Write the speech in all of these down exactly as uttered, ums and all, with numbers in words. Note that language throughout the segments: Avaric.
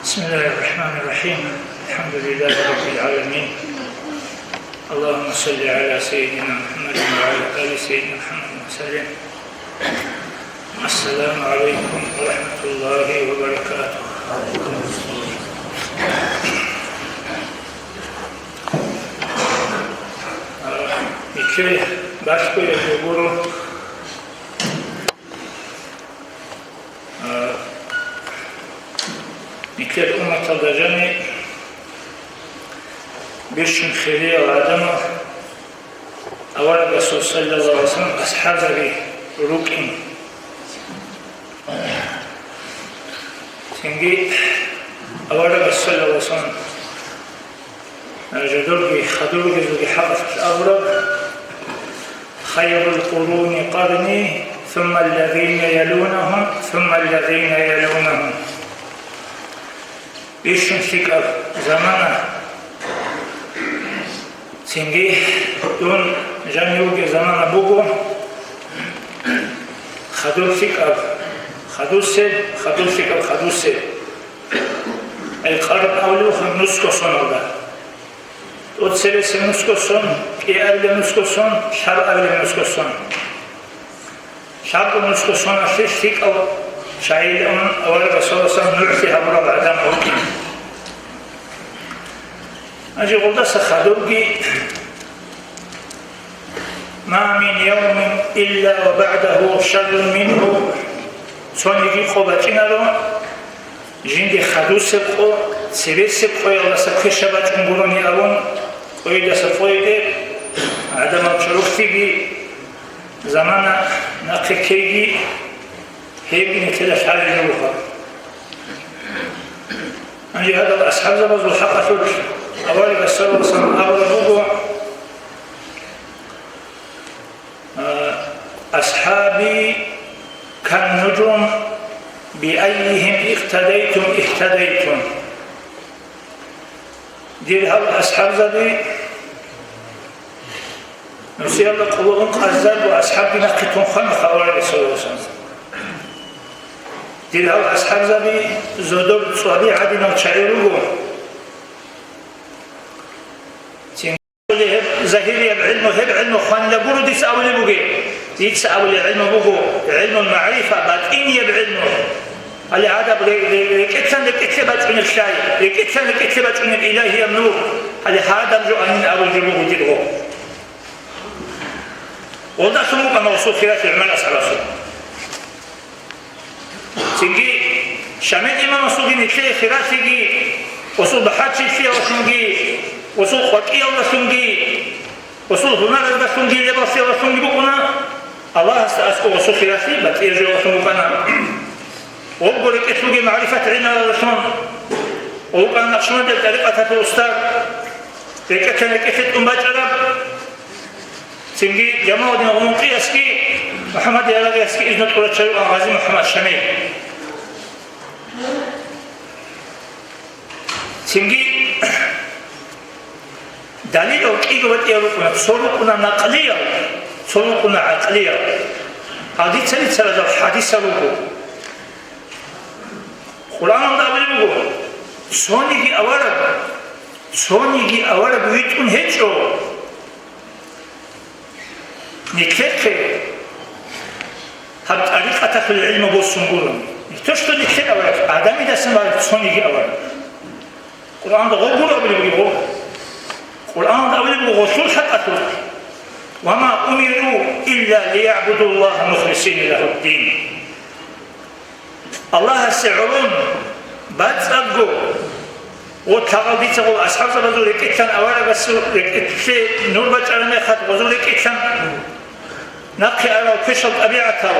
بسم الله الرحمن الرحيم. الحمد لله رب العالمين. اللهم صل على سيدنا محمد وعلى آل سيدنا محمد وسلم. السلام عليكم ورحمة الله وبركاته. Нилъер бащдаб гуро. Нилъер умматалда жаниб бищун хириял гӀадамал аварагасул саллаллагьу гӀалайгьи вассалам асхӀабзаби рукӀин. Цинги аварагас саллаллагьу гӀалайгьи вассалам жодорги хадурги зуги хӀакъалъулъ абураб: «خير القرون قرني ثم الذين يلونهم ثم الذين يلونهم». Бищун лъикӀаб замана, цинги дун жанив вугеб замана буго, хадуб лъикӀаб хадусеб, хадуб лъикӀаб хадусеб. Ай къарн абулеб нусго соналда. ТӀоцебесеб нусго сон, кӀиабилеб нусго сон, лъабабилеб нусго сон. Лъабго нусго соналъе лъикӀав чагӀи ун аварагас саллаллагьу гӀалайгьи вассалам нугӀлъи гьабурал гӀадамал вукӀин. Гьанже гъолдаса хадубги: «ما من يوم إلا وبعده شر منه». Цониги къо бачӀинаро, жинде хадусеб къо, цебесеб къоялдаса квешаб бачӀун гурони абун, къойидаса къойде гӀадамал чорухълъиги, замана нахъе ккейги, гьебги нилъеда лъалеб буго. Гьанже гьадал асхӀабзабазул хӀакъалъулъ аварагас саллаллагьу гӀалайгьи вассалам абулеб буго: «أصحابي كالنجوم بأيهم اقتديتم اهتديتم». Дир гьал асхӀабзаби нусиялда къуллугъун къазарго асхӀабги нахъе тун хвана аварагас саллаллагьу гӀалайгьи вассалам. Дир гьал асхӀабзаби зодор цӀваби гӀадинал чагӀи руго. Гьеб загьирияб гӀилму, гьеб гӀилму хванила гуро дица абулеб бугеб. Дица абулеб гӀилму буго гӀилмул магӀрифа, батӀинияб гӀилму. Гьале гьадаб ре-, ре-, рекӀелъан рекӀелъе бачӀунеб лъай, рекӀелъан рекӀелъе бачӀунеб илагьияб нур. Гьале гьадаб жо анин абулеб жо буго дирго. Гъолдалъун букӀана гъосул хиралъи ГӀумар асхӀабасул. Цинги Шамил имамасулги нилъее хиралъиги, гъосул бахӀарчилъиялдалъунги, гъосул къвакӀиялдалъунги, гъосул гьунараздалъунги, лебалъиялдалъунги букӀуна, Аллагьасда аскӀоб гъосул хиралъи батӀияб жоялдалъун букӀана. Гъобго рекӀелъ бугеб магӀрифат гӀелмуялдалъун, гъов вукӀана Накъшбандияб тӀарикъаталъул устар, рекӀелъан рекӀелъе тӀун бачӀараб. Цинги Жамалудин Гъуммукъиясги МухӀаммад Ярагъиясги изну кьурав чи вукӀана Гъази МухӀаммад Шамил. Цинги далилал кӀиго батӀиял рукӀуна, цо рукӀуна накълиял, цо рукӀуна гӀакълиял. Гьадица-, дица царазал хӀадисал руго. Къуръаналда абулеб буго: «Цониги авараг, цониги авараг витӀун гьечӀо». Нилъехъе гьаб тӀарикъаталъул гӀилму босун гурони. Не то что нилъер авараг, Адамидасан авараг, цониги авараг. Къуръанда гъо гуро абулеб буго. Къуръанда абулеб буго гъосул хӀакъалъулъ: «وما أمروا إلا ليعبدوا الله مخلصين له الدين». Аллагьасе гӀоло бацӀцӀадго, о, лъагъал дица гъол асхӀабзабазул рекӀелъан аварагасул рекӀелъе нур бачӀараб мехалъ, гъозул рекӀелъан нахъе арал квешал тӀабигӀатал,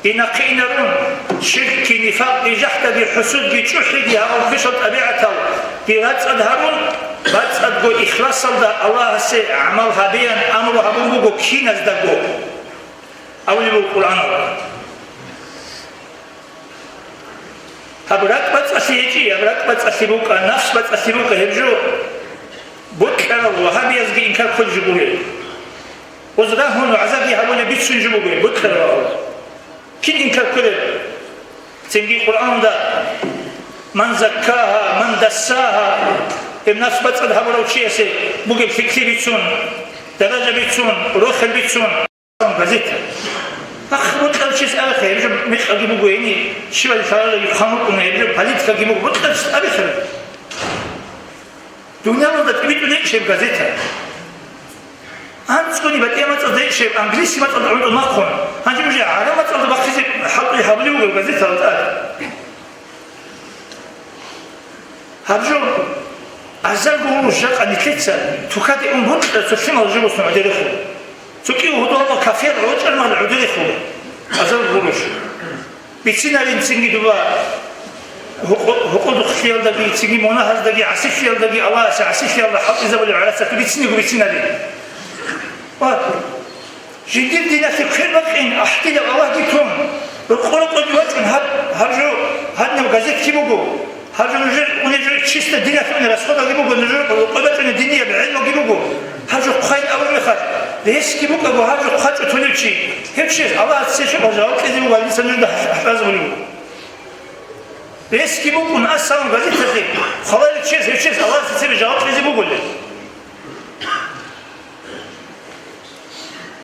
и нахъе инарун, ширкги, нифакъги, жахӀдаги, хӀусудги, чӀухӀиги гьавал квешал тӀабигӀатал, ди рацӀцӀад гьарун, бацӀцӀадго ихласалда Аллагьасе гӀамал гьабеян амру гьабун буго киназдаго, абулеб буго Къуръаналда. Гьаб ракӀбацӀцӀалъи гьечӀи, гьаб ракӀбацӀцӀалъи букӀа, нафс бацӀцӀалъи букӀа гьеб жо. Бокьарал вагьабиязги инкар кколеб жо бугеб. Гъоз рагьун вагӀзаги гьабулеб бицун жо бугеб, бокьарал вагьаб. Кин инкар кколеб? Цинги Къуръанда Ман заккагьа, ман дассагьа, гьеб напс бацӀцӀад гьабурав чиясе бугеб лъикӀлъи бицун, даража бицун, рохел бицун. Газета. Ахъ, бокьарав чияс абехъе, гьеб жо мекъаги буго, гьениб щибали лъалалаги хъван вукӀуна, гьеб жо политикаги буго, бокьарав чияс абехъе. Дуниялалда тӀибитӀулеб гьеб газета. АнцӀгони батӀияб мацӀалда гьечӀеб, англиси мацӀалда гӀунтӀун нахъун. Гьанже уже гӀараб мацӀалда бахъизе хӀалтӀи гьабулев вугев газеталда тӀад. Гьаб жо азарго гъурущ жакъа нилъеца тукаде ун бокьа цо лъимал жо босун гӀодерехъо. Цо кӀив гьудулаб кафеялда гьоркьор мал гӀодерехъо. Азарго гъурущ. Бицинарин цинги дуба гьукъу-, гьукъудухълъиялдаги, цинги мунагьаздаги, гӀасилъиялдаги, Аллагьасе гӀасилъиялда хӀалтӀизабулеб гӀарацат бициниго бицинарин. Ва жиндир диналъе квер бакъин, ахӀдилаб Аллагьги тун, рокъо-рокъоги вачӀун гьаб, гьаб жо, гьадинаб газетги буго. Гьаб жо нужер унеб жо чисто диналъе расходалги буго, нужер къо-, къо бачӀунеб динияб гӀелмуги буго. Гьаб жо хъвайин абун мехалъ, ресги букӀаго гьаб жо хъвачӀо тулев чи. Гьев чияс Аллагьас цебе жаваб кьезе буго, гьадинаб нужда хӀалтӀизабулеб буго. Ресги букӀун, ассалам газеталъе хъваларев чияс, гьев чияс Аллагьас цебе жаваб кьезе буголи.